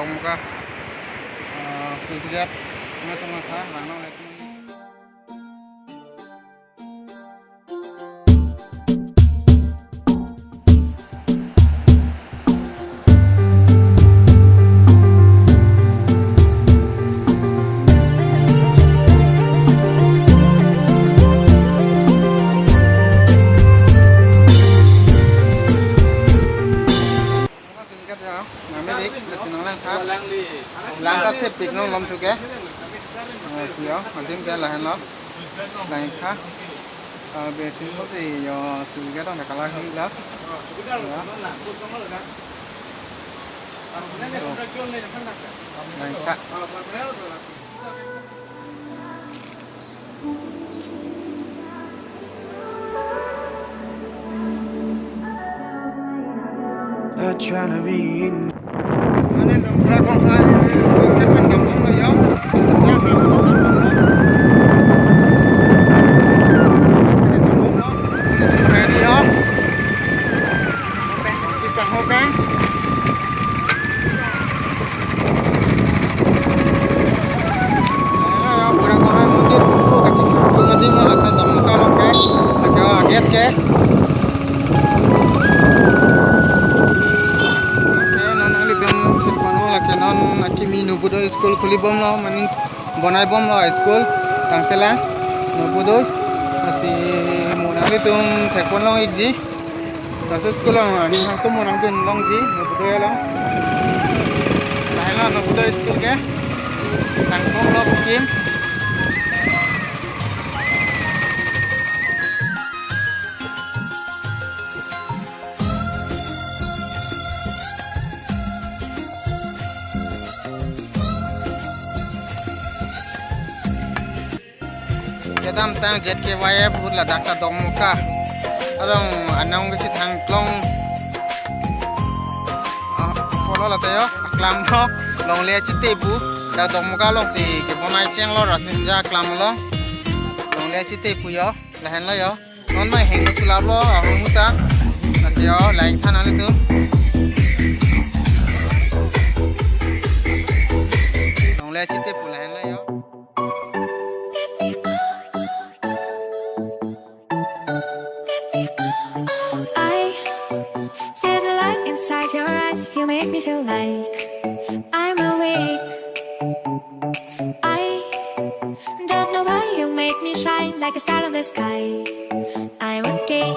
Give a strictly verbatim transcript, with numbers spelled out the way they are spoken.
Dongmoka, ah, sluice gate, nang tong tha, lang nang le. Singkat ya, nami dik, lasi nang lang tha. Lang tha thepik nang lom thuke. Eh, si yo, anting dia lahen lo. Lahen tha. Eh, be sing ko si yo, singkat dong kala hi la. Ya. So, lahen tha. Not trying to be in. Kisang ho kan? Ayo, ya, pura korai mungkin. Oh, kacik. Tunggu di mana kan dong muka lo ke. Agak aget ke. Oke, non nanglitum sitpano lake non akimi Navodaya school khuli bomlo, manin bonai bomlo school. Tangtela Navodaya. Lasi mo nanglitum thekpon long ikji. Laso school along, ani hang tum orang dun longji, Navodaya along. Lahenlo Navodaya school ke. Tangkong lo kim. Kedamtang Z K Y F ahut ladak ta Dongmoka along anong kesi thangklong. Ah, polo lata yo, aklam lo, longle chite pu, dak Dongmoka along si kebonai chenglo Rasinja aklam lo, longle chite pu yo, lahenlo yo. Non mai heng chulap lo, ahung ta. Lake yo, lain than nanglitum. Longle chite pu lahenlo yo. I see the light inside your eyes. You make me feel like I'm awake. I don't know why you make me shine like a star in the sky. I'm okay.